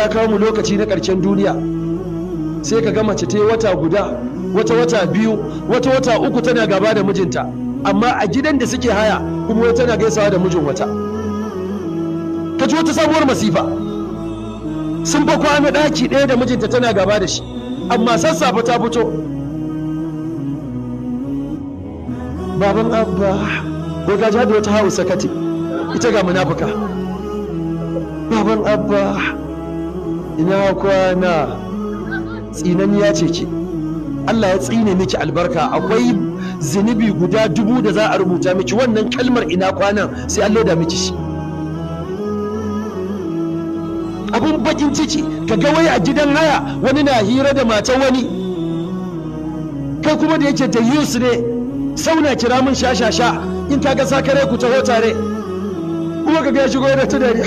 Ya kawo mu lokaci na ƙarshen duniya. Sai ka ga mace ta yi wata guda, wata wata 2, wata wata 3 tana gaba da mijinta, amma a gidan da suke haya kuma wai tana gaisawa da mijin wata. Ka ji wata sabuwar masifa. Sun fa kwana ɗaki ɗaya da mijinta, tana gaba da shi, amma sassafe ta fito, "Baban Abba." Ko ka ji da wata hausa sakati ita ga munafuka, "Baban Abba, ina kwana?" Tsinanniya ce ke. Allah ya tsine miki albarka. Akwai zunubi guda 1000 da za a rubuta miki. Wannan kalmar "ina kwanan" sai an loda miki shi. Abun bakin ciki, ka ga wai a gidan haya wani na hira da matan wani. Kai kuma da yake da yus ne, sauna kira mun sha sha sha. In ka ga sakare, ku taho tare. Kuma ka ga ya shigo da ta dariya.